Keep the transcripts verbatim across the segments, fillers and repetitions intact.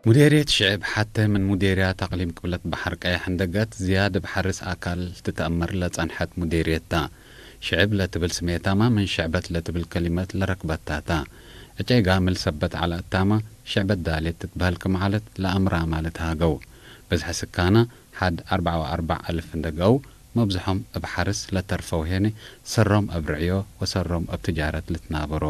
ሙዴርየት ሽዕብ ሐቴ ምን ሙዴርያት አቅሊም ቅብለት በሐር ቀየሕ እንደ ገአት ዝያድ እብ ሐርስ አካል ትትአመር ለጸንሐት ሙዴርየት ተ። ሽዕብ ለትብል ስሜታመ ምን ሽዕበት ለትብል ከሊመት ለረክበታ ተ። ዕጨይ ጋምል ሰበት ዐለ እታመ ሽዕበት ዳሌት ትትበህል ክም ዐለት ለአምራመ ልትሃገው። ብዝሐ ስካነ ሐድ አርበዕ ወአርበዕ አልፍ እንደ ገአው፣ መብዝሖም እብ ሐርስ ለተርፈው ሄኒ፣ ሰሮም እብ ርዕዮ ወሰሮም እብ ትጃረት ልትናበሮ።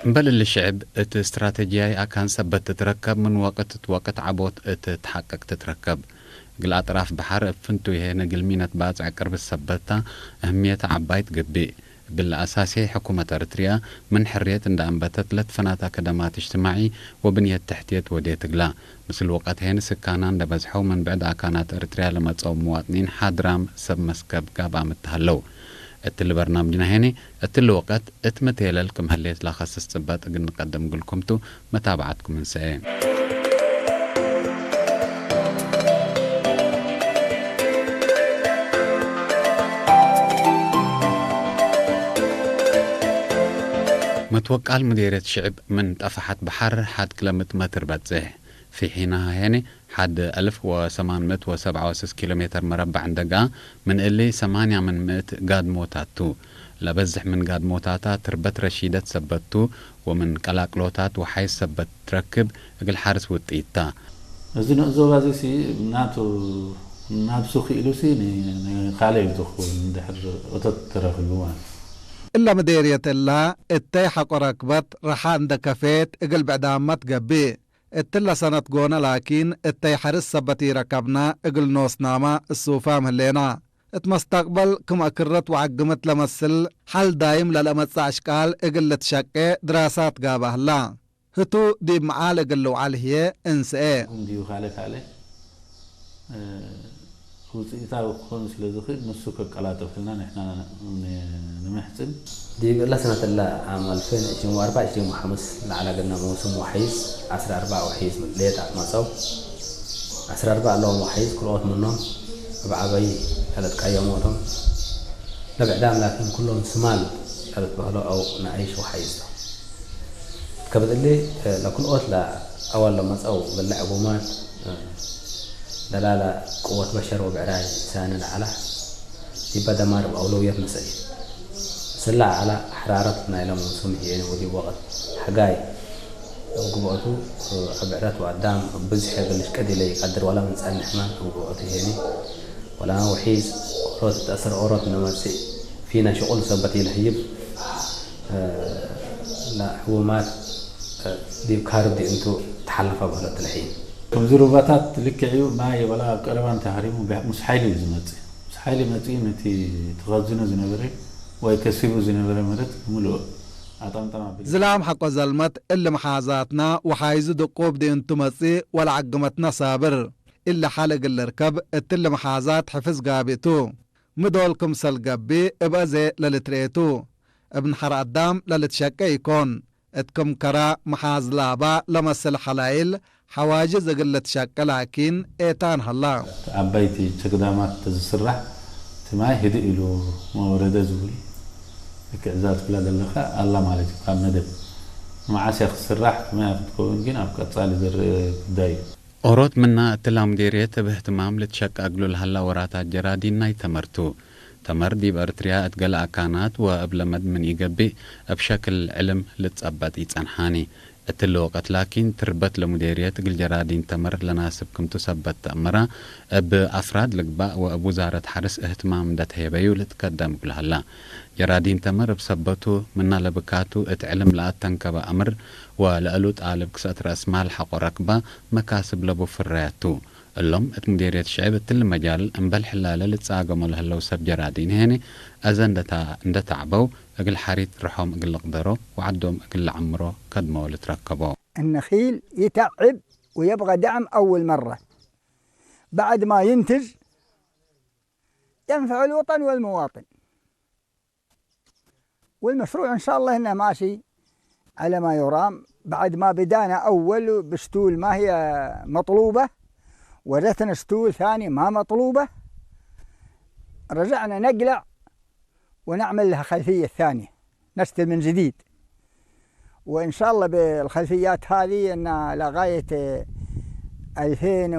እምበል እሊ ሽዕብ እት እስትራተጅያይ አካን ሰበት ትትረከብ፣ ምን ወቅት እት ወቅት ዐቦት እት ተሐቅቅ ትትረከብ። እግል አጥራፍ በሐር እብ ፍንቱይሄ እግል ሚነት ባጽዕ ቅርብ ሰበት ተ፣ እህምየተ ዐባይ ትገብእ። እግል ለአሳሴ ሕኩመት ኤረትርያ ምን ሕርየት እንደ አንበተት ለትፈናተ ከደማት እጅትማዒ ወብንየት ተሕትየት ወዴት እግላ። ምስል ወቀት ሄን ስካና እንደ በዝሐው ምን ብዕድ አካናት ኤረትርያ ለመጸው ምዋጥኒን ሓድራም ሰብ መስከብ ጋብአም እት ሀለው። እትሊ በርናምጅና ሄኒ እትሊ ወቀት እት መቴለል ክም ህሌት ለአከስስ ጽበጥ እግል ንቀድም እግልኩም ቱ፣ መታብዐትኩም እንሰኤ። መትወቃል ሙዴርየት ሽዕብ ምን ጠፈሐት በሐር ሐድ ክለምት መትር በጽሕ። ፊ ሒናሃ ሄኒ ሐድ አልፍ ወሰማን ምእት ወሰብዓ ወስስ ኪሎ ሜትር መረበዕ እንደ ገአ፣ ምን እሊ ሰማንያ ምን ምእት ጋድሞታት ቱ። ለበዝሕ ምን ጋድሞታታ ትርበት ረሺደት ሰበት ቱ፣ ወምን ቀላቅሎታት ወሓይዝ ሰበት ትረክብ እግል ሐርስ ውጥኢት ታ። እዚ ንእዞ ባዚሲ ናቱ ናብሱ ክኢሉሲ ኒ-፣ ኒ-፣ ካልእ እዩ ዝኽውን እንድሕር እቶት ተረኺቡ ማለት። እለ ምዴርየት እላ እተይ ሐቆ ረክበት ረሓ እንደ ከፌት እግል ብዕዳመ ትገብእ። እትለ ሰነት ጎነ ላኪን፣ እተይ ሐርስ ሰበት ኢረከብነ እግል ኖስናመ እሱፋም ህሌና። እት መስተቅበል ክም አክረት ወዐግምት ለመስል ሐል ዳይም ለለአመጽእ አሽቃል እግል ልትሸቄ ድራሳት ጋብእ ህላ። ህቱ ዲብ መዓል እግል ልውዓል ህዬ እንስኤ። እንዲሁ ካልእ ካልእ፣ እ፣ ውጽኢታዊ ክኾን ስለ ዝኽእል፣ ንሱ ከቀላጥፍ ህልና ንሕና ን-፣ ንምሕጽን። ዲብ እለ ሰነት እለ ዓም አልፌን ዕስሪን ወአርበዕ፣ ዕስሪን ወሐምስ ለዐለ ገና መውሱም ወሐይዝ ዐስር አርበዕ ወሐይዝ ሌጠ መጸው። ዐስር አርበዕ እሎም ወሐይዝ ክልኦት ምኖም እብ ዐበይ ለልትቀየሞ ቶም። ለብዕዳም ላኪን ኩሎም ስማል ለልትበህሎ አው ነአይሽ ወሐይዝ ቶም። ከብድ እሊ፣ ለክልኦት ለአወል ለመጸው እግል ለዕጉማት፣ ደላለ ቅወት በሸር ወብዕራይ ሳኒ ለዐለ፣ ዲበ ደማር እብ አውለውየት ነሰኢ። ምስለ ዐለ፣ ሐራረት ናይለ መውሱም ህዬ ወዲብ ወቅት ሐጋይ እብ ግብአቱ፣ አብዕረት ወአዳም እብ ብዝሕ እግል ልሽቀድ ኢለኢቀድር ወለ ምን ጸንሕ መ እብ ግብአቱ ህዬኒ፣ ወለመ ወሒዝ ኦሮት እት አሰር ኦሮት እንመጽእ ፊነ ሽቁል ሰበት ኢለህይብ፣ ለሕኩማት ዲብ ካርብ ዲብ እንቱ ተሐለፈ በህለት ለሐይን። ክም ዝሩባታት ልክዕዩ ማይ ወላ አብ ቀረባን ተሃሪሙ ሙስሓይል እዩ ዝመጽእ። ሙስሓይል መጽኢ ነቲ ተኸዝኖ ዝነበረ ወይ ከሲቡ ዝነበረ መደት ምሉእ አጠምጠም አቢሉ። ዝላም ሐቆ ዘልመት እሊ መሓዛትና ወሓይዙ ድቁብ ዲብ እንቱ መጽኢ ወለዐግመትና ሳብር። እሊ ሐል እግል ልርከብ እትሊ መሓዛት ሕፍዝ ጋብእ ቱ። ሚ ዶል ክምሰል ገብእ እብ አዜ ለልትርኤ ቱ። እብ ነሐር አዳም ለልትሸቄ ኢኮን። እት ክም ከረ መሓዝ ላባ ለመስል ሐላይል ሐዋጅዝ እግል ልትሸቄ ላኪን ኤታን ሀላ። አባይቲ ቸግዳማት ተዝስራሕ ትማይ ህድእ ኢሉ መወረደ ዝብል እክዕዛት ክላ ደለኸ አላ ማለት እዩ። ካብ መደብ መዓስ ክትስራሕ ትማይ ክትከውን ግን ኣብ ቀጻሊ ዝርእ ጉዳይ እዩ። ኦሮት ምና እትላ ሙዴርየት እብ እህትማም ልትሸቀ እግሉ ለሀላ ወራታት ጀራዲን ናይ ተመር ቱ። ተመር ዲብ ኤረትርያ እት ገሌ አካናት ወእብ ለመድ ምን ኢገብእ፣ እብ ሸክል ዕልም ልትጸበጥ ኢጸንሓኒ። እትሊ ወቀት ላኪን፣ ትርበት ለሙዴርየት እግል ጀራዲን ተመር ለናስብ ክምቱ ሰበት ተአምረ፣ እብ አፍራድ ልግባእ ወእብ ውዛረት ሐርስ እህትማም እንደ ተሄበዩ ልትከደም እግሉ ሀላ። ጀራዲን ተመር እብ ሰበቱ፣ ምና ለብካቱ እት ዕልም ለአተንከበ አምር ወለእሉ ጣልብ ክሰእት ረአስ ማል ሐቆ ረክበ መካስብ ለቡ ፍረያት ቱ። እሎም እት ሙዴርየት ሽዕብ እትሊ መጃል እምበል ሕላለ ልትጻገሞ ለህለው ሰብ ጀራዲን ሄኒ አዘ እንደ ተ-፣ እንደ ተዕበው እግል ሐሪት ርሖም እግል ልቅደሮ ወዐዶም እግል ለዐምሮ ከድሞ ልትረከቦ። النخيل يتعب ويبغى دعم أول مرة. بعد ما ينتج ينفع الوطن والمواطن. والمشروع إن شاء الله إنه ماشي على ما يرام، بعد ما بدانا أول بشتول ما هي مطلوبة، ورثنا شتول ثاني ما مطلوبة، رجعنا نقلع ونعمل لها خلفية ثانية، نشتل من جديد. وإن شاء الله بالخلفيات هذه إن لغاية ألفين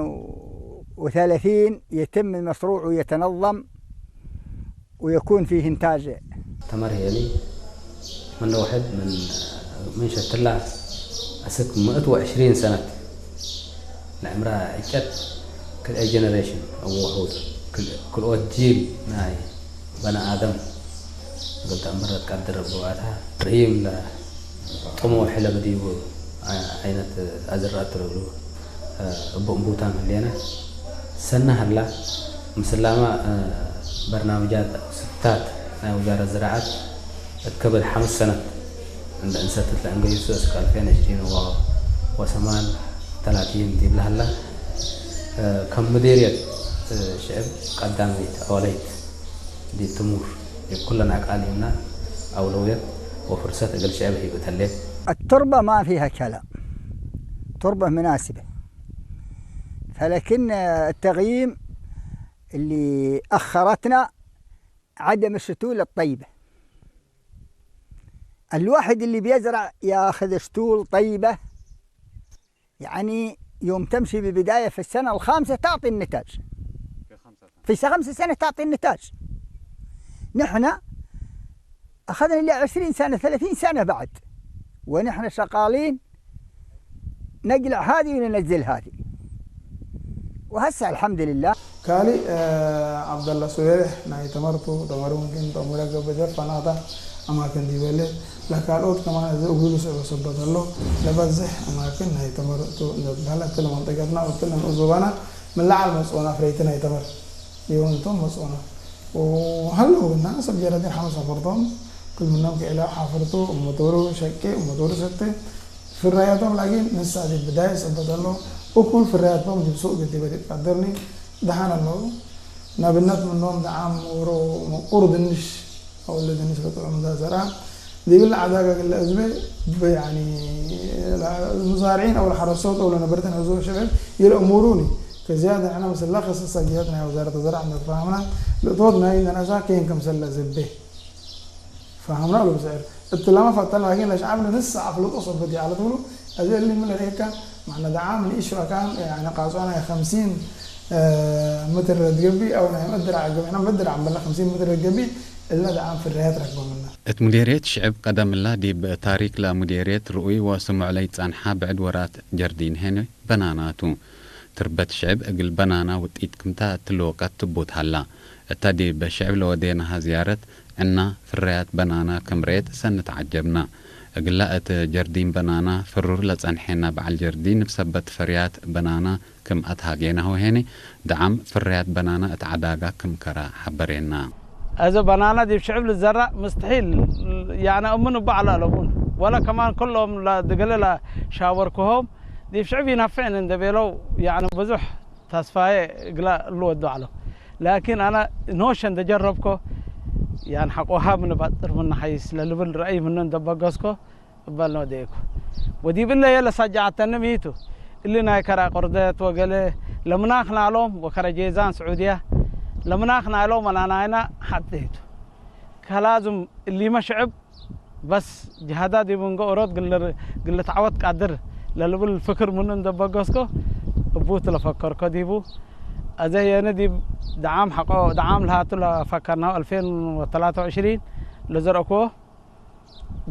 وثلاثين يتم المشروع ويتنظم ويكون فيه إنتاج. ተመር ህዬኒ ምነ ወሕድ ምን፣ ምን ሸትላ አስክ ምእት ወዕሽሪን ሰነት ለዕምራ ዕጨት ክልኤ ጀነሬሽን እቡ ውሑድ ክል-፣ ክልኦት ጂል ናይ በነ አደም እግል ተአምረት ቀድር እቡ አታ ርኢም ለጥሙሕ ለበዲቡ ዐይነት አዝረአት ለእሉ እቡ እንቡታም ህሌነ። ሰነ ሀላ፣ ምስላመ፣ እ፣ በርናምጃት አው ስታት ናይ ውዛረት ዝራዐት እት ከብድ ሐምስ ሰነት እንደ እንሰትት ለእንገይሱ እስክ አልፌን ዕሽሪን ወሰማን ተላቲን ዲብለ ሀላ፣ እ፣ ከም ምዴርየት፣ እ፣ ሽዕብ ቀዳመይት አወለይት ዲብ ትሙር ዲብ ኩለን አቃሊምና አውለውየት ወፍርሰት እግል ሽዕብ ህይብ እተሌት። التربة ما فيها كلام، تربة مناسبة، فلكن التغييم اللي أخرتنا عدم الشتول الطيبة. الواحد اللي بيزرع ياخذ شتول طيبة، يعني يوم تمشي ببداية في السنة الخامسة تعطي النتاج، في خمس سنة تعطي النتاج. نحن أخذنا لي عشرين سنة، ثلاثين سنة بعد، ونحن شغالين نقلع هذه وننزل هذه، وهسه الحمد لله. ካልእ፣ እ፣ ዐብደላ ሱቤሕ ናይ ተመርቱ፣ ተመሩ ምምክን ተእሙረ ገብእ ጀር ፈናተ አማክን ዲበ ህሌት፣ ለካልኦት ከማን እዘ እግሉ ልስዕቦ ሰበት ሀሎ፣ ለበዝሕ አማክን ናይ ተመርቱ እንዴ ትበሀል፣ እትለ መንጠቀትና ወእትለ ንኡስ ዞባና ምን ለዐል መጽኦነ አፍረይቲ ናይ ተመር ዲቦም እንቶም መጽኦነ። ወሀለው ግና፣ ሰብ ጀራዲን ሐመስ ነፈር ቶም፣ ክል ምኖም ክእለ ሐፍርቱ፣ እብ ሞቶሩ ሸቄ፣ እብ ሞቶሩ ሰቴ፣ ፍራያቶም ላኪን ንሳ ዲብ ብዳየት ሰበት ሀሎ፣ እኩል ፍራያቶም ዲብ ሱቅ ግዲበ ዲብ ቀደርኒ ደሐን ሀለው። ናብነት ምኖም ደዓም ዎሮ ምቁር ድንሽ፣ አው እሊ ድንሽ ለጥዑም እንዳ ዘርአ፣ ዲብለ ዐዳግ እግል ለአዝቤ፣ ብ-፣ ያኒ፣ ለሙዛርዒን አው ለሐረሶት አው ለነበርተን ህዝብ ሽዕብ ይልአሙሩኒ። ከዝያድ ንሕነ ምስለ ከሰሰ ጅሀት ናይ ወዛረት ዘርዕ እንዴ ተፋሀምና፣ ለእቶት ናይ ነነሳ ኬን ክምሰል ለአዝቤ። ፈሀምና እሉ ብስዕር እትለመ ፈተን፣ ላኪን ለሸዐብ ለንሰ አፍልጦ ሰበት ይዐለት እሉ። አዜ እሊ ምን ለርኤካ፣ መዕነ ደዓም ንኢሹ አካን፣ ያኒ ቃጽዋ ናይ ኸምሲን፣ እ፣ ምትር ለትገብእ አው ናይ መድራዕ ገብእ፣ ሕነ መድራዕ እምበልነ ኸምሲን ምትር ለትገብእ፣ እለ ደዓም ፍራያት ረክበ ምነ። እት ሙዴርየት ሽዕብ ቀደም እላ ዲብ ታሪክ ለሙዴርየት ርኡይ ወስሙዕ ለይጸንሐ ብዕድ ወራት ጀርዲን ሄነ በናናቱ። ትርበት ሽዕብ እግል በናና ውጢት ክምታ እትለ ወቀት ትቡት ሀላ። እተ ዲብ ሽዕብ ለወዴናሃ ዝያረት፣ ዕና ፍረያት በናና ክም ረኤት ሰኒ ተዐጀብና። እግላ እት ጀርዲን በናና ፍሩር ለጸንሐና በዐል ጀርዲን እብ ሰበት ፍርያት በናና ክም አትሃጌናሁ ሄኒ፣ ደዓም ፍረያት በናና እት ዐዳጋ ክም ከራ ሐበሬና። አዜ በናና ዲብ ሽዕብ ልዘራእ ምስትሒል፣ ያነ እምን እቡ ዐለ አለቡን። ወለ ከማን ክሎም ለድገለ ለሻወርክሆም ዲብ ሽዕብ ኢነፍዕን እንዴ ቤለው፣ ያነ ብዙሕ ተስፋዬ እግላ እሉ ወዱ ዐለው። ላኪን አነ ኖሸ እንዴ ጀረብኮ፣ ያን ሐቆሃ ምን ባጥር ምን ሐይስ ለልብል ረአይ ምኑ እንዴ በገስኮ፣ እበል ኖዴኩ። ወዲብ እለ የለ ሰጃዐተኒ ሚ ቱ፣ እሊ ናይ ከራ ቅርደት ወገሌ ለምናክ ናሎም ወከረ ጄዛን ስዑድያ ለምናክ ናሎም አናናይና ሐቴ ቱ። ከላዝም እሊመ ሽዕብ በስ ጅሃዳ ዲብ እንገ ኦሮት ግል፣ ግል ተዐወት ቃድር ለልብል ፍክር ምኑ እንዴ በገስኮ፣ እቡ ቱ ለፈከርኮ ዲቡ። አዜ ህዬነ ዲብ ደዓም ሐቆ፣ ደዓም ለሃቱ ለፈከርናሁ አልፌን ወተላተ ወዕሽሪን ለዘርአኮ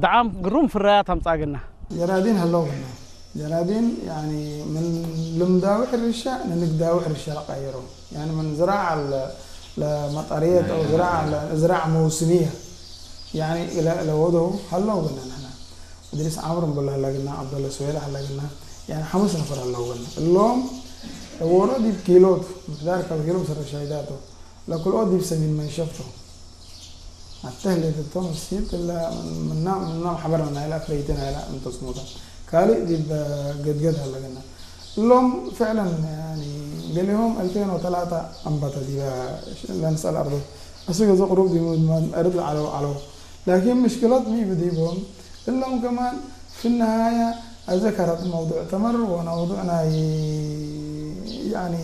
ደዓም ግሩም ፍራያት አምጻግና። ጀራዲን ሀለው ግና፣ ጀራዲን፣ ያኒ፣ ምን ልምዳዊ ሕርሻ ንንግዳዊ ሕርሻ ለቀየሮ። ያኒ፣ ምን ዝራዕ ለ-፣ ለመጠርየት አው ዝራዕ ለ-፣ ዝራዕ መውስምየ፣ ያኒ፣ ለ-፣ ለወደው ሀለው ግና፣ ንሕና እድሪስ ዓምር እምበል ሀለ ግና፣ ዐብደለ ሱዌለ ሀለ ግና፣ ያኒ፣ ሐምስ ነፈር ሀለው ግና። እሎም ለዎሮ ዲብ ኪሎ ቱ፣ ምሕዳር ካብ ኪሎ ምሰረ ሻይዳቶ። ለክልኦት ዲብ ሰሚን መንሸፍቶ። አተህ ሌትቶም እሲት እለ ምና፣ ምናም ሐበርና ናይለ አፍረይቲ ናይለ እንተስሙተ። ካልእ ዲብ ገድገድ ሀለ ግና። እሎም ፍዕለን፣ ያኒ፣ ገሌሆም አልፌን ወተላተ አንበተ ዲበ ለንሰአል አርዶት። አስክ እዘ ቅሩብ ዲብ አርድ ለዐለው ዐለው። ላኪን ምሽክለት ሚ ብዲቦም፣ እሎም ከማን في النهاية، أذكرت موضوع تمر وموضوع ناي، يعني،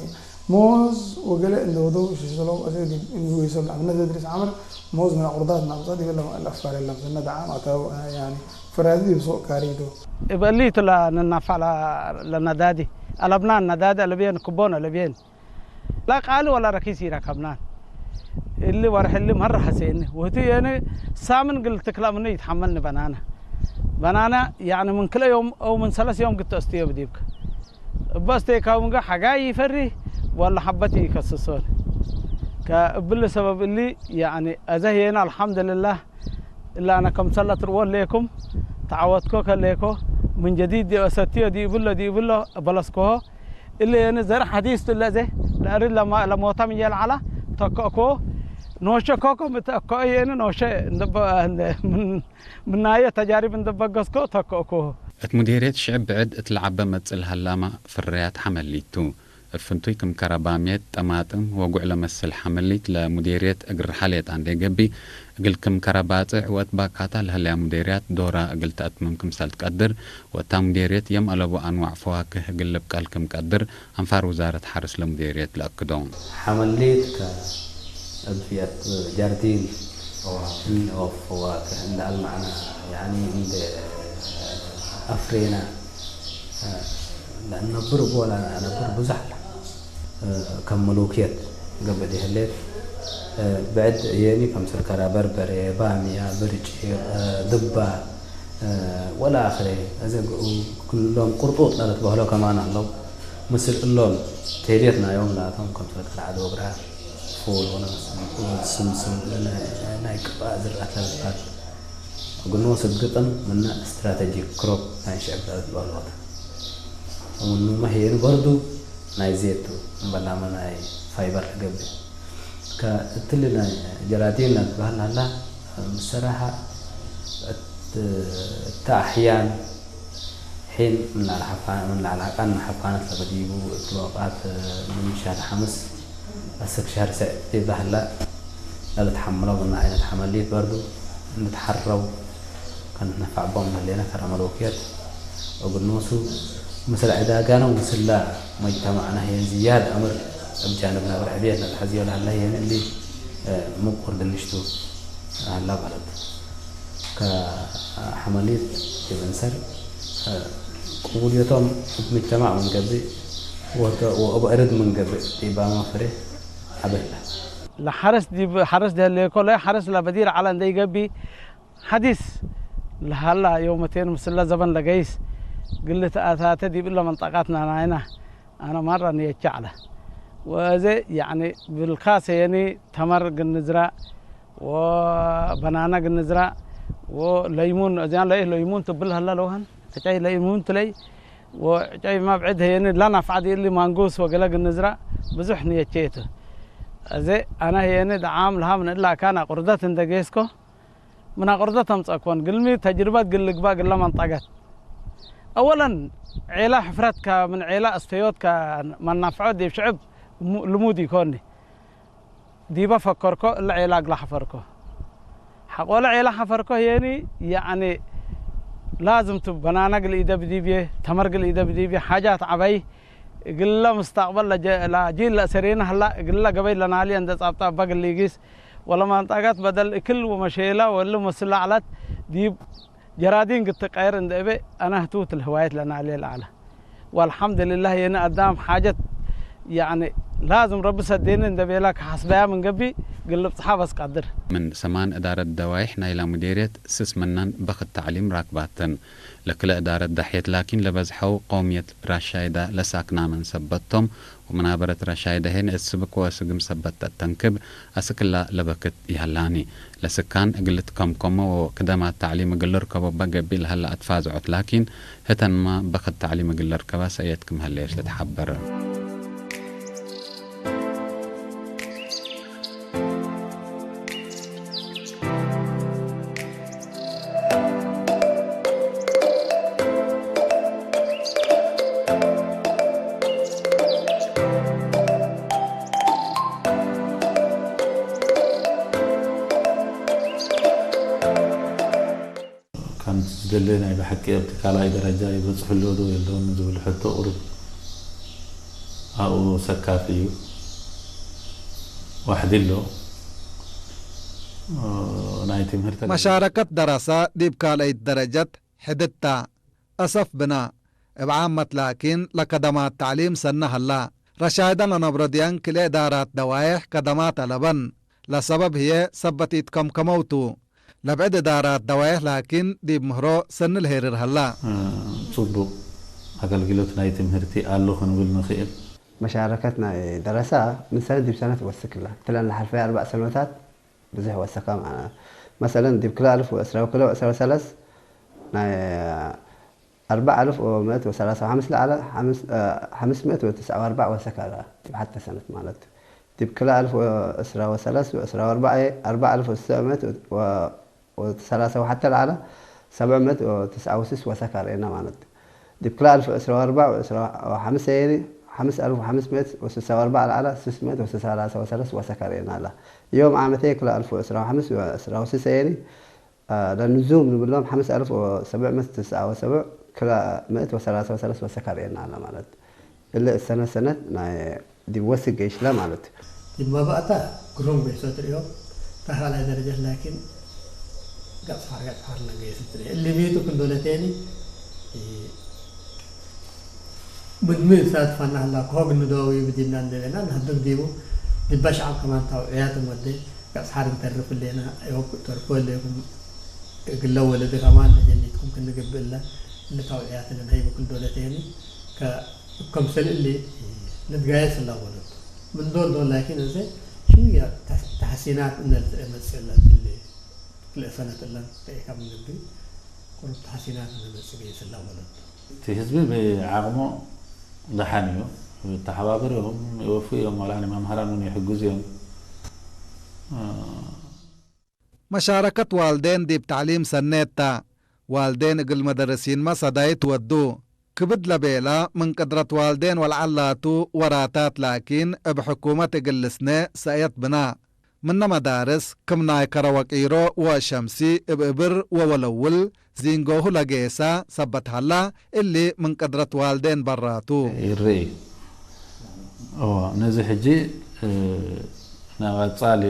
موز وقلق اللي وضو شو شلو أذكر إنه يسمى أبناء تدريس عمر موز من عرضات نبضة دي ولا الأفكار اللي مثلنا دعم أو، يعني، فرادي بسوق كاريدو. እብ እሊቱ ለንናፈዕ ለ-፣ ለነዳዲ፣ አለብናን ነዳዲ አለብየን፣ ክቦን አለብየን። ላ ቃሊ ወላ ረኪስ ኢረከብናን። እሊ ወርሕ እሊ መረ ሐሴኒ። ወህቱ የኒ ሳምን ግል ትክላ ምኑ ይትሐመልኒ በናና። በናና ያኒ ምን ክልኤ ዮም አው ምን ሰለስ ዮም ግድ ተአስትዮ ብዲብከ። እበ አስቴካው ምንገ ሐጋይ ይፈሪ ወላ ሐበት ይከስሶን። ከእብሊ ሰበብ እሊ ያኒ አዘ ህየኒ አልሐምድልላህ እለ አነ ከምሰል አትርወ ሌኩም ተዐወትኮ ከሌኮ፣ ምን ጀዲድ ዲብ አሰትዮ ዲብሎ ዲብሎ በለስኮሆ። እለ የኒ ዘርእ ሐዲስ ቱ ለዘ ለአርድ ለማ-፣ ለሞታ ምን የልዓላ ተከእኮ። ኖሸ ኮኮ ምትአከኦ የኒ ኖሸ እንደ በ-፣ እንደ ምን-፣ ምናየ ተጃሪብ እንደ በገስኮ ተከእኮ። እት ሙዴርየት ሽዕብ ብዕድ እት ለዐበ መጽእ ለሀላመ ፍርያት ሐመሊት ቱ። እብ ፍንቱይ ክም ከረባምየት፣ ጠማጥም ወጉዕ ለመስል ሐመሊት ለሙዴርየት እግል ርሐሌት አንዴ ገብእ፣ እግል ክም ከረ ባጽዕ ወእት ባካታ ለህለያ ሙዴርያት ዶራ እግል ተአትምም ክምሰል ትቀድር፣ ወእታ ሙዴርየት የም አለቡ አንዋዕ ፈዋክህ እግል ልብቀል ክም ቀድር፣ አንፋር ውዛረት ሐርስ ለሙዴርየት ለአክዶ። ሐመሊት ከእብ ፊየት ጃርዲን ፈዋክህ። እን-፣ ወፈዋክህ እንደ አልማዕና፣ ያኒ እንደ አፍሬና፣ ለእነብር እቡ ወለአነብር ብዙሕ፣ እ፣ ከም ምሉክየት ገብእ ዲህሌት፣ እ፣ ብዕድ የኒ ከምሰል ከረ በርበሬ፣ ባምያ፣ ብርጪቅ፣ እ፣ ድባ፣ እ፣ ወለአክሬ። እዘ ግ-፣ ክሎም ቅርጡጥ ለልትበህሎ ከማን አለው። ምስል እሎም ቴሌት ናዮም ላቶም ከምሰል ከረ ዐዶግራ፣ ፉል ወለስምስም፣ ናይ ቅባእ ዝርአት ለልትበህል። እግል ንወስድ ግጥም ምነ ስትራተጂክ ክሮፕ ናይ ሽዕብ ለልትበህሎ ተ። ወምኑመ ህዬ በርዱ ናይ ዜት ቱ፣ እምበላመ ናይ ፋይበር ለገብእ። ከእትሊ ናይ ጀራዲን ለልትበህል ሀላ፣ ብሰራሐ እት፣ እተ አሕያን ሒን ምን ለዐለ ሐፋ-፣ ምን ለዐለ አቃን ሐፋነት ለበዲቡ፣ እት ወቃት ምን ሸህር ሐምስ አስክ ሸህር ሰዕ ዲብለ ሀለ ለልትሐምለው ምነ አይነት ሐመሊት በርዱ እንድትሐረው ከንትነፈዕ ቦም ለህሌነ ከረ መሎክየት። እብ ኖሱ፣ ምስል ዕዳጋነ ወምስለ መጅተማዕነ ህዬ ዝያድ አምር እብ ጃንብ ነብር ዕቤት ለተሐዝዮ ለሀለ ህዬ እሊ፣ እ፣ ምቁር ድንሽቱ ሀላ በለት። ከሐመሊት ዲብ እንሰር፣ እ፣ ቅቡልየቶም እብ ምጅተማዕ ምን ገብእ ወተ-፣ ወእብ እርድ ምን ገብእ ዲባመ ፍሬ ዐበ ህለ። ለሐርስ ዲብ ሐርስ ደህሌኮ ለሐርስ ለበዲር ዐለ እንዴ ኢገብእ ሐዲስ ለሀላ ዮመቴን ምስለ ዘበን ለገይስ ግልት አታተ ዲብ እለ መንጠቃት ናናይና አነ ማራ ንየቼ ዐለ። ወአዜ ያኒ ብልካሰ የኒ ተመር ግንዝራእ ወበናና ግንዝራእ ወለይሙን፣ እዚያን ለይህ ለይሙን ትብል ሀላ ለውሀን፣ ዕጨይ ለይሙን ትለይ ወዕጨይ መብዕድ ህየኒ ለናፍዐ ዲእሊ ማንጉስ ወገለ ግንዝራእ ብዙሕ ንየቼ ቱ። አዜ አነ ህየኒ ደዓም ለሀ ምን እለ አካን አቁርደት እንደ ጌስኮ፣ ምን አቁርደት አምጸእኮን፣ ግልሚ ተጅርበት ግል ልግባእ ግለ መንጠቀት። አወለን፣ ዔላ ሕፍረት ከምን ዔላ አስተዮት ከመናፍዖት ዲብ ሽዕብ ሙ-፣ ልሙድ ኢኮኒ። ዲበ ፈከርኮ፣ እለ ዔላ እግለ ሐፈርኮ። ሐቆለ ዔላ ሐፈርኮ ህዬኒ፣ ያኒ ላዝም ቱ በናና እግል ኢደብ ዲብዬ፣ ተመር እግል ኢደብ ዲብዬ፣ ሓጃት ዐበይ፣ እግለ ምስተቅበል ለጀ-፣ ለጂል ለአሰሬነ ሀላ፣ እግለ ገበይ ለናልየ እንደ ጻብጠ እበ እግል ሊጊስ፣ ወለመንጠቀት በደል እክል ወመሼለ ወእሊ መስለ ዐለት፣ ዲብ ጀራዲን ግትቀየር እንደ እቤ፣ አነ ህቱት ለህዋየት ለናልየ ለዐለ። ወአልሐምድልላህ፣ የኒ አዳም ሓጀት፣ ያኒ፣ ላዝም ረቢ ሰዴኒ እንደ ቤላ ከሐስበያ ምን ገብእ፣ ግልብጽሓ በስ ቀድር። ምን ሰማን እዳረት ደዋይሕ ናይላ ሙዴርየት ስስ ምነን በክት ተዕሊም ራክባተን። ለክለ እዳረት ዳሕየት ላኪን ለበዝሐው ቀውምየት ራሻይዳ ለሳክናመን ሰበት ቶም፣ ወመናበረት ራሻይዳ ሄን እት ስብክ ወስግም ሰበት ተአተንክብ፣ አስክላ ለበክት ይሀላኒ። ለስካን እግል ልትከምከሞ ወክደማት ተዕሊም እግል ልርከቦ እበ ገብእ ለሀለ አትፋዝዖት ላኪን፣ ህተንመ በክት ተዕሊም እግል ልርከበ ሰእየት ክም ሀሌት ልትሐበር። እንት ትደሌ ናይ ብሐቂ እብ ትካላይ ደረጃ ይበጽሑ እለ ዶ የለውን ዝብል ሕቶ ቁሩብ አው ሰካፍ እዩ። ዋሕድ እሎ ናይ ትምህርት መሻረከት ደረሰ ዲብ ካልአይት ደረጀት ሕድት ተ። አሰፍ ብነ። እብ ዓመት ላኪን ለከደማት ተዕሊም ሰነ ሀላ። ረሻይደን ለነብሮ ድየን ክልኤ እዳራት ደዋዬሕ ከደማት አለበን። ለሰበብ ህዬ ሰበት ኢትከምከመው ቱ። ለብዕድ እዳራት ደዋዬሕ ላኪን ዲብ ምህሮ ሰኒ ለሄርር ሀላ። ጽቡቅ አገልግሎት ናይ ትምህርቲ አሉ ክንብል ንክእል። መሻረከት ናይ ደረሳ ምን ሰነት ዲብ ሰነት ወስክ እላ። እትለን ለሐልፈየ አርበዕ ሰኖታት ብዝሕ ወሰከ። መሰለን ዲብ ክልኤ አልፍ ወዕስራ ወክልኤ ወዕስራ ወሰለስ ናይ አርበዕ አልፍ ወምእት ወሰላሳ ወሐምስ ለዐለ ሐምስ-፣ ሐምስ ምእት ወትስዐ ወአርበዕ ወሰከ ዲብ ሐተ ሰነት ማለት ቱ። ዲብ ክልኤ አልፍ ወዕስራ ወሰለስ ወዕስራ ወአርበዕ አርበዕ አልፍ ወትስዕ ምእት ወ-፣ ወሰላሳ ወሐተ ለዐለ ሰብዕ ምእት ወትስዐ ወስስ ወሰከ ርኤና ማለት ቱ። ዲብ ክልኤ አልፍ ወዕስራ ወአርበዕ ወዕስራ ወሐምስ ሰኒ ሐምስ አልፍ ወሐምስ ምእት ወስሳ ወአርበዕ ለዐለ ስስ ምእት ወሰላሳ ወሰለስ ወሰከ ርኤና ዐለ። ዮም ዓመትዬ ክልኤ አልፍ ወዕስራ ወሐምስ ወዕስራ ወስስ ሰኒ ለንዙም ንብሎም ሐምስ አልፍ ወሰብዕ ምእት ትስዐ ወሰብዕ ክልኤ ምእት ወሰላሳ ወሰለስ ወሰከ ርኤና ዐለ ማለት። እሊ እሰነት ሰነት ናይ ዲብ ወስክ ገይሽ ለማለት። ዲብ መባእታ ግሩም ገይሶ ትርእዮ፣ ተ ካልኣይ ደረጀት ላኪን ገጽ ሐር ገጽ ሐር ለገይሶ ትርእዮ። እሊ ቤቱ ክንዶለቴኒ፣ እ፣ ምድሚ እንሳት ፈና ህላ፣ ከሆግ ንደዋዊ ብዲብና እንዴ ቤና፣ ነህድግ ዲቡ፣ ዲበ ሸዐብ ከማን ታውዕያት እም ወዴ፣ ገጽ ሐር እንተርፍ ህሌና፣ ዮብ ተርፎ ህሌኩም፣ እግለ ወለዲ ከማን ለጀኒትኩም ክንገብእ እለ፣ እሊ ታውዕያት እንንሀይቡ ክንዶለቴኒ፣ ከ-፣ እብ ከምሰል እሊ ንትጋየስ እላ ወለቱ። ምን ዶል ዶል ላኪን እንዜ ሽውየ ተስ-፣ ተሐሲናት እነ ልትመጽእ እለ እትሊ ክልኤ ሰነት እለን ተኢካ ምን ልቢ ቁሩብ ተሐሲናት እነ መጽእ ገይስ እላ ወለቱ። እቲ ህዝቢ ብዓቅሙ ደሓን እዩ። ተሓባበርዮም ይወፍእዮም፣ ወላኒ መምህራን ምን ይሕግዝዮም። መሻረከት ዋልዴን ዲብ ተዕሊም ሰኔት ተ። ዋልዴን እግል መደርሲንመ ሰዳይት ወዱ። ክብድ ለቤለ ምን ቅድረት ዋልዴን ወለዐል ላቱ ወራታት ላኪን እብ ሕኩመት እግል ልስኔ ሰእየት ብና። ምነ መዳርስ ክም ናይ ከረ ወቂሮ ወሸምሲ እብ እብር ወወለውል ዚንጎሁ ለጌሰ ሰበት ሀላ፣ እሊ ምን ቅድረት ዋልዴን በራቱ። ይርኢ። እወ፣ ነዚ ሕጂ፣ እ፣ ናይ ቀጻሊ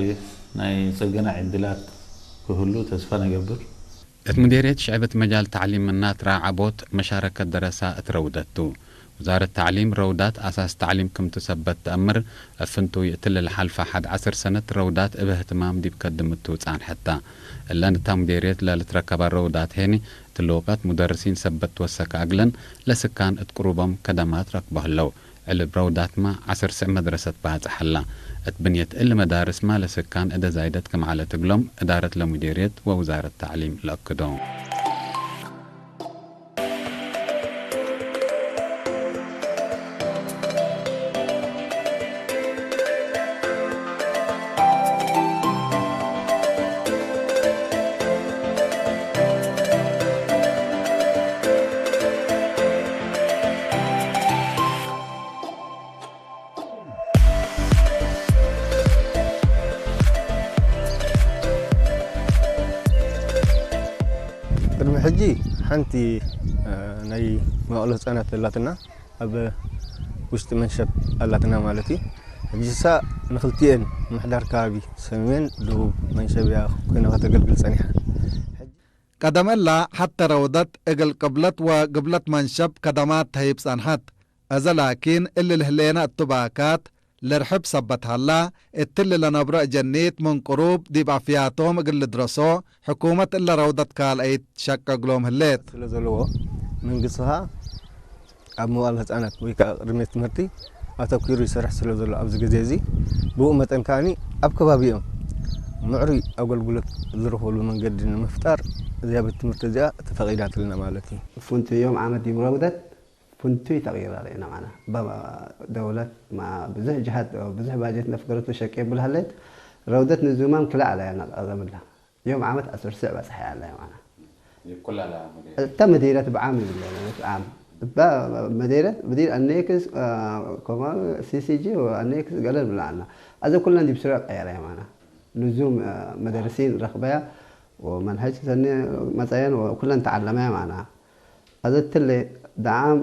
ናይ ጽገና ዕድላት ክህሉ ተስፋ ነገብር። እት ሙዴርየት ሽዕብ እት መጃል ተዕሊም ምናት ራዓቦት መሻረከት ደረሳ እት ረውደት ቱ። ውዛረት ተዕሊም ረውዳት አሳስ ተዕሊም ክምቱ ሰበት ተአምር፣ እብ ፍንቱይ እትሊ ለሐልፈ ሐድ ዐስር ሰነት ረውዳት እብ እህትማም ዲብ ከድምቱ ጻንሐት ተ። እለን እታ ሙዴርየት ለልትረከባ ረውዳት ሄኒ፣ እትሊ ወቀት ሙደርሲን ሰበት ትወሰከ አግለን ለስካን እት ቅሩቦም ከደማት ረክቦ ህለው። ዕልብ ረውዳትመ ዐስር ስዕ መድረሰት ባጽሕ ሀላ። እት ብንየት እሊ መዳርስመ ለስካን እደ ዛይደት ክም ዐለት እግሎም እዳረት ለሙዴርየት ወውዛረት ተዕሊም ለአክዶ። ቅድሚ ሕጂ ሓንቲ፣ እ፣ ናይ መዋእለ ህጻናት ኣላትና ኣብ ውሽጢ መንሸብ ኣላትና ማለት እዩ። ሕጂሳ ንክልቲኤን ምሕዳር ከባቢ ሰሜን ደቡብ መንሸብ እያ ኮይና ከተገልግል ጸኒሓ። ቀደም እላ ሐቴ ረውደት እግል ቅብለት ወግብለት መንሸብ ከደማት ተህይብ ጸንሐት። አዘ ላኪን እሊ ለህሌነ እቱ ባካት ልርሕብ ሰበት ሀላ፣ እትሊ ለነብሮ እጀኒት ምን ቅሩብ ዲብ አፍያቶም እግል ልድረሶ፣ ሕኩመት እለ ረውደት ካልአይት ሸቀ እግሎም ህሌት። ስለ ዘለዎ፣ መንግስቲ ከኣ ኣብ መዋእለ ህጻናት ወይ ከኣ ቅድመ ትምህርቲ ኣተኲሩ ይሰርሕ ስለ ዘሎ ኣብዚ ግዜ እዚ፣ ብኡ መጠን ከኣኒ ኣብ ከባቢኦም ምዕሩይ ኣገልግሎት ዝረኽበሉ መንገዲ ንምፍጣር እዚኣ ቤት ትምህርቲ እዚኣ ተፈቒዳትልና ማለት እዩ። ፍንቱዮም ዓመት ዲብ ረውደት ፍንቱይ ተቅይር አርኤና ማና። በ-፣ ደውለት ማ ብዙሕ ጅሃት ብዙሕ ባጀት ነፍገረቱ ሸቄ ብልሃለት ረውደት ንዙማም ክላ አለያ ናቀረምላ። ዮም ዓመት አስር ስዕ በጽሐ ያለ ማና። ይኩላላ ሙዲር። እተ መዲረት ብዓም ይብለ፣ ብዓም። እባ መዲረት፣ መዲር አኔክስ፣ አ፣ ኮማ ሲሲጂ ወአኔክስ ገለል ብላና። አዘ ኩለን ዲብ ስረ ቀየረ ማና። ልዙም፣ አ፣ መደርሲን ረክበያ። ወመንሀጅ ሰኒ መጸየን ወኩለን ተዐለመ ማና። አዘ እትሊ ደዓም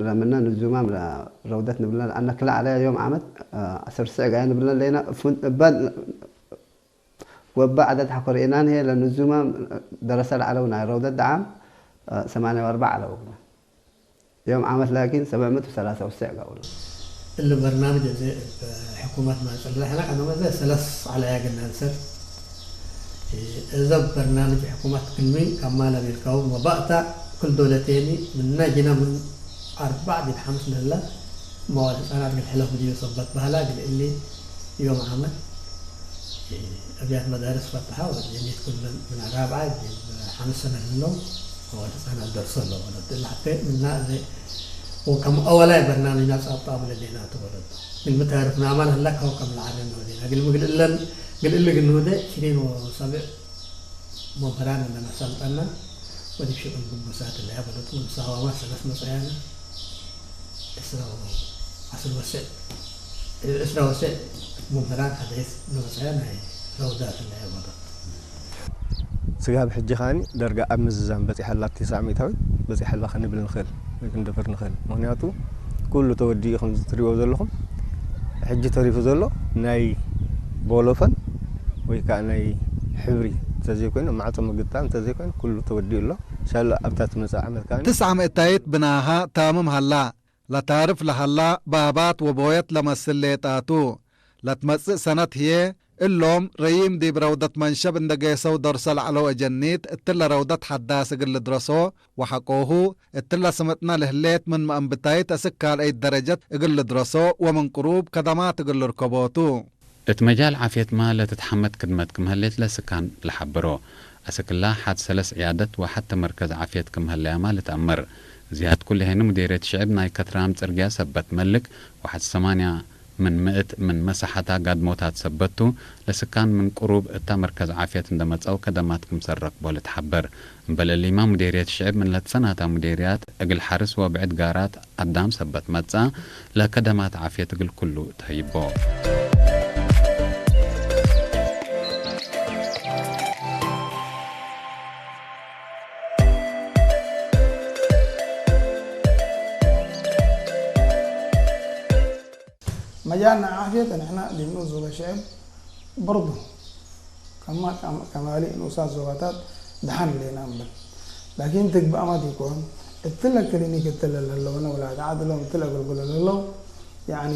ለምነ ንዙማም ለረውደት ንብለ ለአነ ክለ ዐለ ዮም ዓመት ዐስር ስዕ ጋየ ንብለ ሌና እበ ወእበ ዐደድ ሐቆ ርኢናን ህዬ ለንዙማም ደረሰ ለዐለው ናይ ረውደት ደዓም ሰማንያ ወአርበዕ ዐለው እግለ። ዮም ዓመት ላኪን ሰብዕ ምእት ወሰላሳ ወሰዕ ገብአው። እሊ በርናምጅ አዜ እብ ሕኩመት ማጽእ ለሐነ ቀደም አዜ ሰለስ ዐለያ እግል ነአንሰር። እዘ በርናምጅ ሕኩመት ክልሚ ከማ ለቤልካሁ ወባእታ ክል ዶለቴኒ ምነ ጅነ ምን አርበዕ ዲብ ሐምስ ለህለ መዋል ህጻናት እግል ሕለፍ ብድዩ ሰበት በህላ እግል እሊ ዮም ዓመት አብያት መዳርስ ፈትሐ ወጀኒት ኩለን ምን ራብዓ ዲብ ሐምስ ሰነ ህለው ወወድ ህጻናት ደርሶ ለው ወለት እለ ሐቴ ምና እዜ ወከም አወላይ በርናምጅና ጻብጣቡ ለሌና ቱ ወለት። እግል ምታርፍናማን ህለ ከው ከም ለዐረን ወዴና። እግል ምግል እለን እግል እሊ ግንሁደ ዕሽሪን ወሰብዕ መምህራን እንደ መሰልጠና ወዲብ ሽቅል ግቡሳት እለ ያበለቱ ምሳዋማ ሰለስ መጸያነ ዕስራ ወ-፣ ዐስር ወሰዕ፣ ዕስራ ወሰዕ መምህራን ሐዲስ ለመጸያ ናይ ረውዳት እለ ያበለቱ። ስጋብ ሕጂ ካኒ ደርጋ ኣብ ምዝዛም በጺሐላ፣ ትስዕ ሚእታዊት በጺሐላ ክንብል ንኽእል ወይ ክንደፍር ንኽእል። ምኽንያቱ ኩሉ ተወዲኡ ከም ትሪእዎ ዘለኹም ሕጂ ተሪፉ ዘሎ ናይ ቦሎፈን ወይ ከኣ ናይ ሕብሪ እንተዘይኮይኑ፣ ማዕጾ ምግጣም እንተዘይኮይኑ፣ ኩሉ ተወዲኡ ኣሎ። ሻለ ኣብታ ትመጽእ ዓመት ከኣ ትስዓ ምእታይት ብናሃ ታምም ሀላ። ለታርፍ ለሀላ ባባት ወቦየት ለመስል ሌጣቱ። ለትመጽእ ሰነት ህዬ እሎም ረዪም ዲብ ረውደት መንሸብ እንደ ጌሰው ደርሶ ለዐለው አጀኒት እትለ ረውደት ሐዳስ እግል ልድረሶ ወሐቆሁ እትለ ስምጥነ ለህሌት ምን መአንብታይት አስክ ካልአይት ደረጀት እግል ልድረሶ ወምን ቅሩብ ከደማት እግል ልርከቦቱ። እት መጃል ዓፍየትመ ለትትሐመድ ክድመት ክም ህሌት ለስካን ለሐብሮ። አስክላ ሐድ ሰለስ ዕያደት ወሐቴ መርከዝ ዓፍየት ክም ህለያመ ልትአመር። ዝያድ ኩሉ ሄኒ ሙዴርየት ሽዕብ ናይ ከትራም ጽርግያ ሰበት መልክ ወሐድ ሰማንያ ምን ምእት ምን መሳሐታ ጋድሞታት ሰበት ቱ፣ ለስካን ምን ቅሩብ እታ መርከዝ ዓፍየት እንደ መጽአው ከደማት ክምሰል ረክቦ ልትሐበር። እምበል እሊመ ሙዴርየት ሽዕብ ምን ለትሰናታ ሙዴርያት እግል ሐርስ ወብዕድ ጋራት አዳም ሰበት መጽአ፣ ለከደማት ዓፍየት እግል ኩሉ ተህይቦ። መጃል ናይ ዓፍየት ንሕና ዲብ ንኡስ ዞበ ሽዕብ በርዱ ከማ፣ ከማሊ ንኡሳት ዞባታት ደሐን ህሌና እምብል። ላኪን ትግበእመ ዲኮን፣ እትለ ክሊኒክ እትለ ለህለውነ ውላድ ዐድ እሎም እትለ አገልግሎ ለህለው፣ ያኒ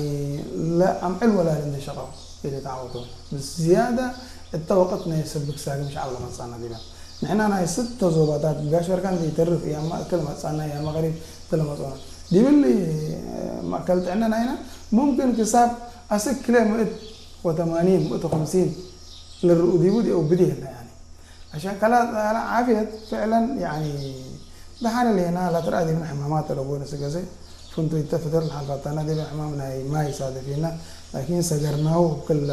ለአምዕል ወላድ እንዴ ሸቀው ኢልትዐወቶም። ብዝያደ እተ ወቅት ናይ ሰብክ ሳግም ሸዐብ ለመጽአነ ዲበ። ንሕና ናይ ስተ ዞባታት ጋሽ በርካን ኢተርፍ፣ ያመ እክል መጽአነ፣ ያመ ቀሪብ እትለ መጽኦነ። ዲብሊ መእከል ጥዕነ ናይነ ሙምክን ክሳብ አስክ ክልኤ ምእት ወተማኒን፣ ምእት ወከምሲን ልርኡ ዲቡ ዲአው ብዲ ህለ፣ ያኒ። አሸን ከላ፣ ከላ ዓፍየት ፍዕለን፣ ያኒ፣ ደሐን ህሌና ለትርአ ዲብነ ሕማማት አለቦነ ስገዘ ፍንቱ ኢተ ፍትር ለሐልፋታና ዲብነ ሕማም ናይ ማይ ሳደፊና፣ ላኪን ሰገርናሁ ክለ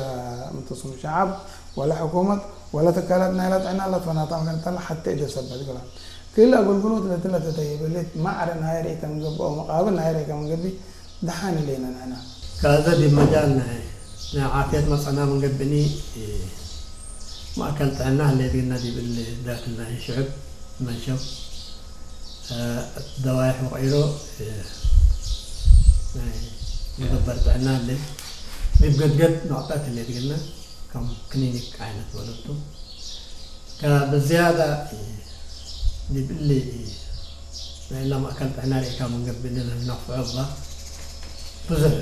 ምትሱም ሸዐብ ወለ ሕኩመት ወለ ትካላት ናይለ ጥዕና ለትፈናታ መከን ተለ ሐቴ እደ ሰበት ግላ። ክል አገልግሎት ለትለ ተተይበሌት ማዕረ ናይ ርኢተ ምን ገብኦ መቃብል ናይ ርኢከ ምን ገቢ ደሐን ህሌነ ንሕና። ከአዘ ዲብ መጃል ናይ፣ ናይ ዓፍየት መጽአና ምን ገብእኒ፣ ማእከል ጥዕና ህሌት ግና ዲብ እሊ ዳክል ናይ ሽዕብ መንሸብ፣ ደዋይሕ ወቀይሮ፣ ናይ መደበር ጥዕና ህሌት፣ ዲብ ገድገድ ኖዕጠት ህሌት ግና ከም ክሊኒክ ዓይነት ወለቱ። ከብዝያደ ዲብ እሊ ናይ እለ ማእከል ጥዕና ርኢካ ምን ገብእ እሊ ለልነፍዖ እባ ብዙሕ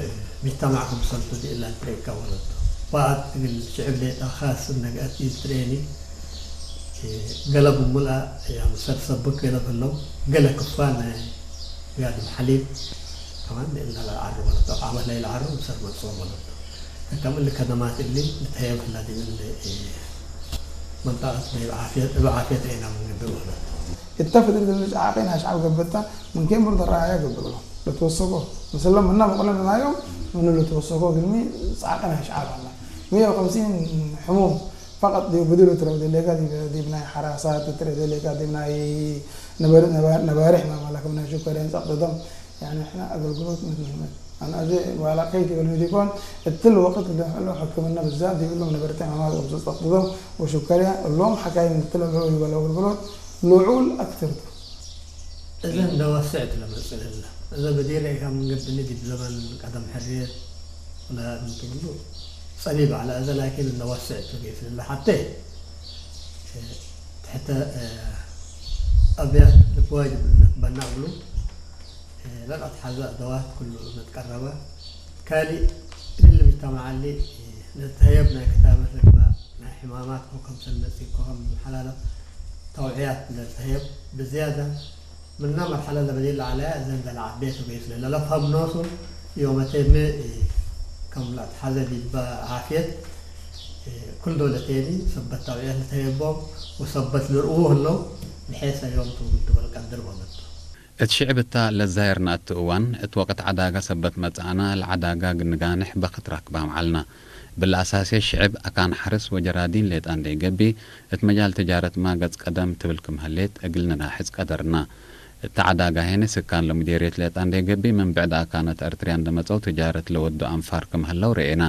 ሙጅተማዕ ክምሰልቱ ዲእለ ልትርኤካ ወለቱ። ወአት እግል ሽዕብ ሌጠ ካስ እነ ገአት ኢልትርኤኒ፣ ገለ ብሙልአ ያምሰል ሰብክ ገለ ብህለው፣ ገለ ክፋል ናይ ጋድም ሐሊብ ከማን ዲእለ ለልዓሩ ወለቱ። አቃበት ለኢለዓሩ ምሰል መጽኦ ወለቱ። ከከም እሊ ከደማት እሊ ልትሀየብ ህላ ዲብ እሊ መንጠቀት ናይ እብ ዓፍየት፣ እብ ዓፍየት ዐይና ምን ገብእ ወህለት። እተ ፍጥረት እሊ ጸዓቀ ናይ ሸዐብ ገብእታ፣ ምን ኬን ብርድ ረአያ ገብእ እሎም። ልትወሰኮ። ምስሎም ምና መቅለን ናዮም፣ ምኑ ልትወሰኮ እግልሚ ጸዓቀ ናይ ሸዐብ ዐላ። ሚየ ወከምሲን ሕሙም ፈቀጥ ዲብ ብዱል ትረው ደሌካ፣ ዲብ፣ ዲብ ናይ ሐራሳት ትረው ደሌካ፣ ዲብ ናይ ነበር-፣ ነባ-፣ ነባሬሕ ማማላክ ናይ ሽኮሬን ጸቅጥ ደም። ያኒ ሕነ አገልግሎት ምትምህመት። አነ አዜ ዋላ ከይት እግል ሚ ዲኮን፣ እትሊ ወቅት ለህሎ ሕክምነ ብዛት ዲብሎም ነበርተ ሕማማት ወምሰል ጸጥተው ወሹከርያ እሎም ሐካይም እትለ ለህሎ ይበለው አገልግሎት ልዑል አክትር ቱ። እዘ እንደ ወስዕት ለመጽእ ለህለ። እዘ በዲር ኢካ ምን ገብኒ ዲብ ዘመን ቀደም ሕርየት ወለምን ትብሉ ጸቢብ ዐለ። እዘ ላኪን እንደ ወስዕት ቱ ጌስ ለህለ። ሐቴ ትሕተ አብያት ልብዋይ ዲብ ልትበና እግሉ ለልአትሐዘ አደዋት ክሉ ለትቀረበ። ካሊ እሊ ልምጅተማዕ እሊ ለልትሀየብ ናይ ክታበት ልግባእ፣ ናይ ሕማማት እኮ ከምሰል ነጽግ እኮ ከም ሐላለት ተውዕያት ለልትሀየብ ብዝያደ ምነ መርሐለ ለበዲር ለዐለያ እዘ እንዴ ለዐቤ ቱ ጌስ ለህለ። ለፈሀም ኖሱ ዮመቴ ሚ ከም ለአትሐዘ ዲበ ዓፍየት ክል ዶለቴኒ ሰበት ተውዕያት ልትሀየብ ቦም ወሰበት ልርእዉ ህለው። ለሐሰ ዮም ቱ ምን ትበል ቀድር በለት። እት ሽዕብ እተ ለዛየርና እት እዋን፣ እት ወቅት ዐዳገ ሰበት መጽአነ፣ ለዐዳገ እግል ንጋንሕ በክት ራክባም ዐልነ። እብለ አሳስየት ሽዕብ አካን ሐርስ ወጀራዲን ሌጠ እንዴ ገብእ፣ እት መጃል ትጃረትመ ገጽ ቀደም ትብል ክም ህሌት እግል ንላሕጽ ቀደርነ። እተ ዐዳገ ሄኒ ስካን ለሙዴርየት ሌጠ እንዴ ገብእ፣ ምን ብዕድ አካናት ኤርትርያ እንዴ መጽአው ትጃረት ለወዱ አንፋር ክም ህለው ረኤነ።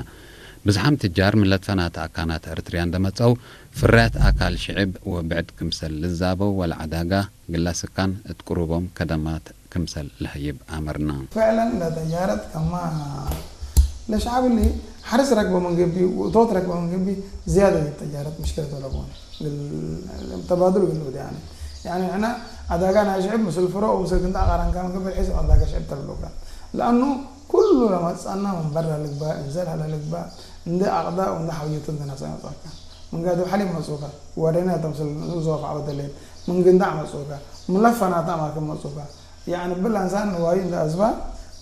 ብዝሓም ትጃር ምን ለትፈናተ አካናት ኤርትርያ እንዴ መጽአው፣ ፍርያት አካል ሽዕብ ወብዕድ ክምሰል ልዛበው ወለዐዳገ እግለ ስካን እት ቅሩቦም ከደማት ክምሰል ለህይብ አመርና። ፍዕለን ለተጃረት ከማ ለሸዐብ እሊ ሐርስ ረክበ ምን ገብእ ወእቶት ረክበ ምን ገብእ ዝያደ ዲብ ተጃረት ምሽክለት ወለቦነ። እግል ተባዱል እግል ልውድ ያኒ። ያኒ ንሕነ ዐዳጋ ናይ ሽዕብ ምስል ፍሮ ወምስል ግንዳዕ ቃራንካ ምን ገብእ ሒስ ዐዳጋ ሽዕብ ተብሎ ከን። ለአኑ ኩሉ ለመጽአና ምን በረ ልግባእ፣ እንዘል ሀለ ልግባእ፣ እንዴ አቅዳ ወእንዴ ሐውየቱ እንዴ ነሰ መጽአካ። ምን ጋድም ሐሊብ መጽኡከ፣ ወሬናተ ምስል ዞፍ ዐበደሌት፣ ምን ግንዳዕ መጽኡከ፣ ምን ለፈናተ አማክን መጽኡከ። ያዕኒ እብለ እንሳን ንዋዩ እንዴ አዝባ፣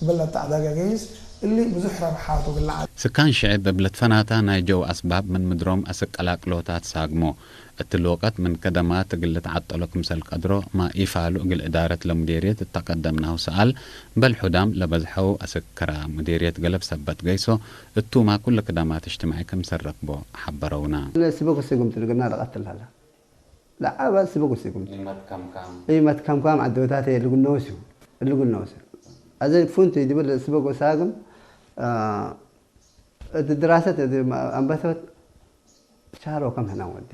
እብለ ለተዐዳገ ገይስ፣ እሊ ብዙሕ ረብሓቱ እግል ለዐል። ስካን ሽዕብ እብ ልትፈናተ ናይ ጀው አስባብ ምን ምድሮም አስክ ቀላቅሎታት ሳግሞ፣ እትሊ ወቀት ምን ከደማት እግል ልትዓጠሎ ክምሰል ቀድሮ ማ ኢፋሉ እግል እዳረት ለሙዴርየት እተ ቀደምናሁ ሰኣል፣ በል ሑዳም ለበዝሐው አስክ ከረ ሙዴርየት ገለብ ሰበት ገይሶ፣ እቱማ ኩሉ ክደማት እጅትማዒ ክምሰል ረክቦ ሐበረውነ። ስበክ ወሰግም ትልግና ለቀትል ሀላ። ለዐበ ስበክ ወሰግም። ኢመትከምካም። ኢመትከምካም ዐዶታት እሊ ግኖስ እዩ። እሊ ግኖስ። አዘ ፉንቱ ዲብ ስበክ ወሳግም፣ አ፣ እት ድራሰት እት አንበቶት ቻሮ ከም ሕነ ወዴ።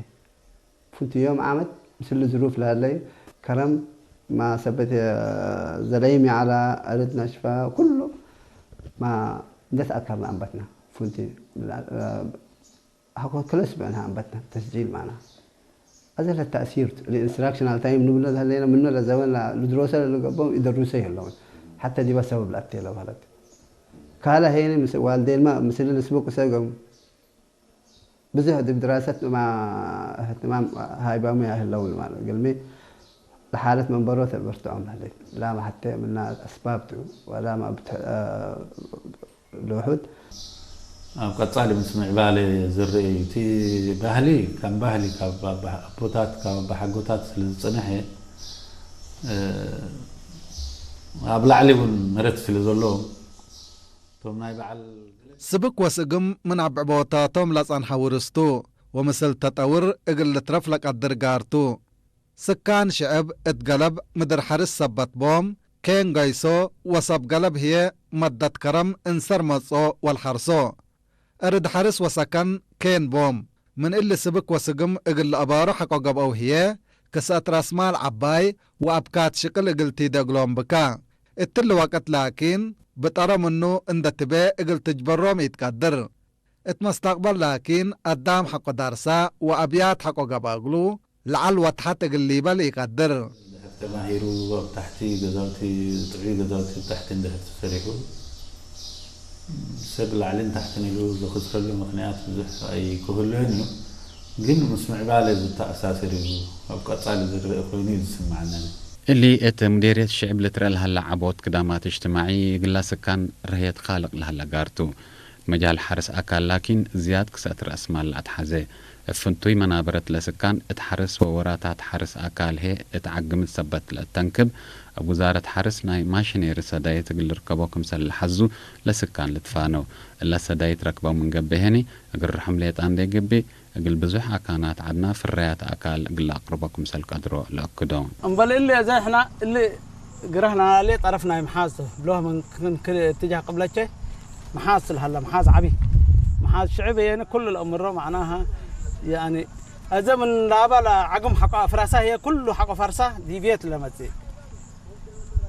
ፍንቱ ዮም ዓመት ምስል ዝሩፍ ለህለዩ ከረም ማ ሰበት ዘለይም የዐላ እርድ ነሽፈ ኩሉ ማ እንዴ ተአከርነ አንበትነ። ፍንቱ ሐቆ ክለ ስብዕነ አንበትነ ተስጂል ማና። አዘ ለተእሲር ቱ፣ ለኢንስትራክሽናል ታይም ንብሎ ለህለይነ ምኑ ለዘበን ልድሮሰ ለልገብኦም ኢደሩሰ ይህለውን። ሐተ ዲበ ሰበብ ለአቴ ለበህለት። ካለ ሄኒ ምስ-፣ ዋልዴንመ ምስል ልስቡቅ ሰገም። ብዝሕ ዲብ ድራሰት ማ እህትማም ሃይባሙ ያህለው ማለት እግልሚ ለሓለት መንበሮት በርትዖም ለህሌት። ላመ ሐቴ ምና አስባብ ቱ ወላመ ብትሕ-፣ እ፣ ልውሑድ። አብ ቀጻሊ ምስ ምዕባሌ ዝርእ እዩ። እቲ ባህሊ ከም ባህሊ ካብ ኣባ-፣ ኣቦታት ካብ ኣባሓጎታት ስለ ዝጽንሐ፣ እ፣ ኣብ ላዕሊ እውን መረት ስለ ዘለዎም እቶም ናይ በዓል ስብክ ወስግም ምን አብዕቦታቶም ለጸንሐ ውርስ ቱ፣ ወምስል ተጠውር እግል ልትረፍ ለቀድር ጋር ቱ። ስካን ሽዕብ እት ገለብ ምድር ሐርስ ሰበት ቦም፣ ኬን ገይሶ ወሰብ ገለብ ህዬ መደት ከረም እንሰር መጽኦ ወለሐርሶ። እርድ ሐርስ ወሰከን ኬን ቦም። ምን እሊ ስብክ ወስግም እግል ለአባሩ ሐቆ ገብአው ህዬ፣ ክሰአት ራስማል ዐባይ ወአብካት ሽቅል እግል ቲደ እግሎም ብካ። እትሊ ወቅት ላኪን፣ ብጠረ ምኑ እንደ ትቤ እግል ትጅበሮም ኢትቀድር። እት መስተቅበል ላኪን፣ አዳም ሐቆ ዳርሳ ወአብያት ሐቆ ገብአ እግሉ፣ ለዐል ወተሐት እግል ሊበል ኢቀድር። እንድሕር ተማሂሩ፣ ኣብ ታሕቲ ገዛውቲ፣ ጥዑይ ገዛውቲ ኣብ ታሕቲ እንድሕር ተሰሪሑ፣ ሰብ ላዕልን ታሕትን ኢሉ ዝኽስረሉ ምኽንያት ብዙሕ ኣይክህሉን እዩ። ግን ምስ ምዕባለ ዝተኣሳሰር እዩ፣ ኣብ ቀጻሊ ዝረአ ኮይኑ እዩ ዝስምዓኒ። እሊ እት ሙዴርየት ሽዕብ ልትረአ ለሀለ ዐቦት ክዳማት እጅትማዒ፣ እግላ ስካን ረህየት ካልቅ ለሀለ ጋር ቱ። መጃል ሐርስ አካል ላኪን ዝያድ ክሰእት ረአስማል ለአትሐዜ። እብ ፍንቱይ መናበረት ለስካን እት ሐርስ ወወራታት ሐርስ አካል ህዬ እት ዓግምት ሰበት ለእተንክብ፣ እብ ውዛረት ሐርስ ናይ ማሽኔሪ ሰዳይት እግል ልርከቦ ክምሰል ለሐዙ ለስካን ልትፋነው። እለ ሰዳይት ረክበው ምን ገብእ ህኒ፣ እግል ርሑም ሌጣ እንዴ ገብእ፣ እግል ብዙሕ አካናት ዐድና ፍረያት አካል እግል ለአቅርቦ ክምሰል ቀድሮ ለአክዶ። እምበል እሊ አዜ ሕና እሊ ግረህ ናሌ ጠረፍ ናይ መሓዝ ቱ፣ ብሎህ ምን ክን ክል እትጃህ ቅብለቼ መሓዝ ትልሀለ፣ መሓዝ ዐቢ። መሓዝ ሽዕብ የኒ ኩሉ ለአምሮ መዕናሃ፣ ያኒ፣ አዘ ምን ላባ ለዐግም ሐቆ አፍራሳ ህዬ ኩሉ ሐቆ ፈርሳ ዲብየት ለመጽእ።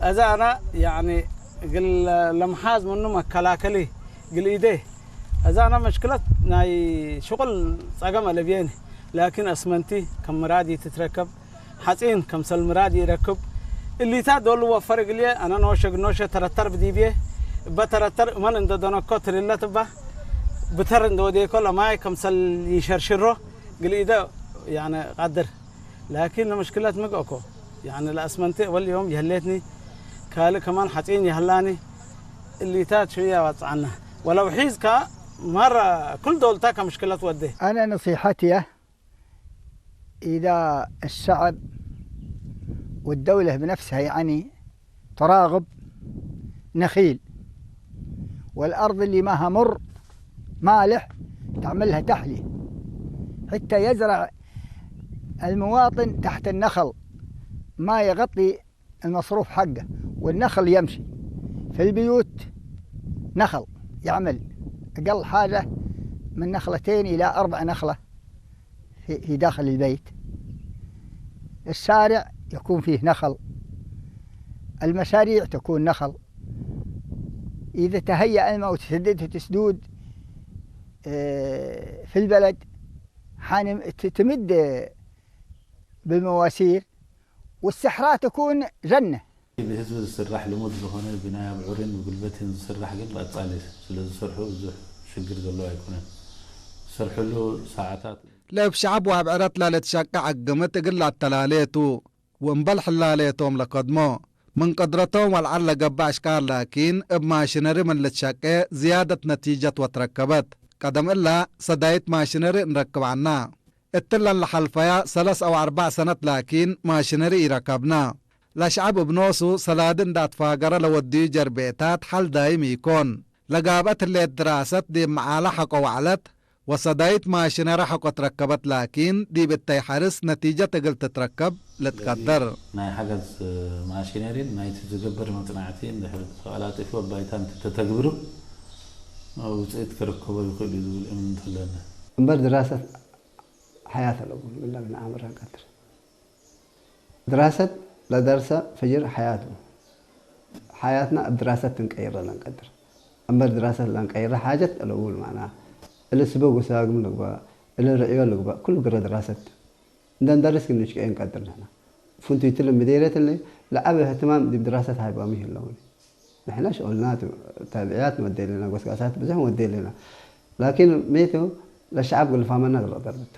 አዘ አነ፣ ያኒ፣ እግል ለመሓዝ ምኑ መከላከሊ እግል ኢዴ። አዘ አነ መሽክለት ናይ ሽቁል ጸገም አለብየኒ። ላኪን አስመንቲ ከም ምራድ ኢትትረከብ፣ ሐጺን ከምሰል ምራድ ኢረክብ። እሊታት ዶል ወፈር እግልዬ፣ አነ ኖሸ እግል ኖሸ ተረተር ብዲብዬ፣ እበ ተረተር እመን እንደ ደነኮ ትልለት እባ፣ ብተር እንደ ወዴኮ ለማይ ከምሰል ኢሸርሽሮ እግል ኢደ፣ ያነ፣ ቀድር። ላኪን ለምሽክለት ምግእኮ፣ ያነ፣ ለአስመንቲ እወል ዮም ይህሌትኒ፣ ካልእ ከማን ሐጺን ይህላኒ፣ እሊታት ሽውየ አዋጽአነ። ወለው ሒዝካ መረ ክል ዶልታ ከምሽክለት ወዴ። أنا نصيحتي إذا الشعب والدولة بنفسها، يعني، تراغب نخيل، والأرض اللي ماها مر مالح تعملها تحلية، حتى يزرع المواطن تحت النخل، ما يغطي المصروف حقه، والنخل يمشي في البيوت. نخل يعمل أقل حاجة من نخلتين إلى أربع نخلة في، في داخل البيت. الشارع يكون فيه نخل، المشاريع تكون نخل. إذا تهيأ الماء وتسدد تسدود، آه، في البلد، حان ت-، تمد بالمواسير، والصحراء تكون جنة. ብህዝቢ ዝስራሕ ልሙድ ዝኾነ ብናይ ኣብዑርን ብጉልበትን ዝስራሕ ግን ቀጻሊ ስለ ዝሰርሑ ብዙሕ ሽግር ዘለዎ ኣይኮነን። ዝሰርሕሉ ሰዓታት ለእብ ሸዐብ ወእብ ዕረት ለልትሸቄ ዐግምት እግል ለአተላሌ ቱ፣ ወእምበል ሕላሌቶም ለከድሞ። ምን ቅድረቶም ወለዐል ለገብእ አሽካር ላኪን፣ እብ ማሽነሪ ምን ልትሸቄ ዝያደት ነቲጀት ወትረከበት። ቀደም እለ ሰዳይት ማሽነሪ እንረክብ ዐና። እትለን ለሐልፈያ ሰለስ አው አርበዕ ሰነት ላኪን ማሽነሪ ኢረከብነ። ለሸዐብ እብ ኖሱ ሰላዲ እንደ አትፋገረ ለወድዩ ጀርቤታት ሐል ዳይም ኢኮን። ለጋብአት ህሌት ድራሰት ዲብ መዓለ ሐቆ ወዐለት፣ ወሰዳይት ማሽነሪ ሐቆ ትረከበት ላኪን፣ ዲብ እተይ ሐርስ ነቲጀት እግል ትትረከብ ልትቀደር። ናይ ሐገዝ ማሽነሪን ናይቲ ዝግበር መጽናዕቲ እንድሕር ተቀላጢፉ እብ ባይታ እንተ ተተግብሩ፣ ውጽኢት ክርከቦ ይኽእል እዩ ዝብል እምነት አለኒ። እምበር ድራሰት ሐያት አለቡ፣ እለ ምን አምር ለንቀድር። ድራሰት ለደርሰ ፍጅር ሐያት ቡ። ሐያትና እብ ድራሰት እንቀይረ ለንቀድር። እምበር ድራሰት ለንቀይረ ሓጀት አለቡ፣ ማና እለ ስበብ ወሳግም ልግበእ፣ እለ ርዕዮ ልግበእ፣ ኩሉ ግረ ድራሰት። እንደ እንደርስ ግን ንሽቀ እንቀድር ንሕና። ፍንቱይት ለምዴርየት እለ ለዐበ እህትማም ዲብ ድራሰት ሃይባሙ ይህለውን። ንሕነ ሽኦልና ቱ፣ ታብዕያት ንወዴ ሌና፣ ጎስጋሳት ብዝሕ ንወዴ ሌና። ላኪን ሜቱ ለሸዐብ ግልፋመና ግለ ደርብቱ።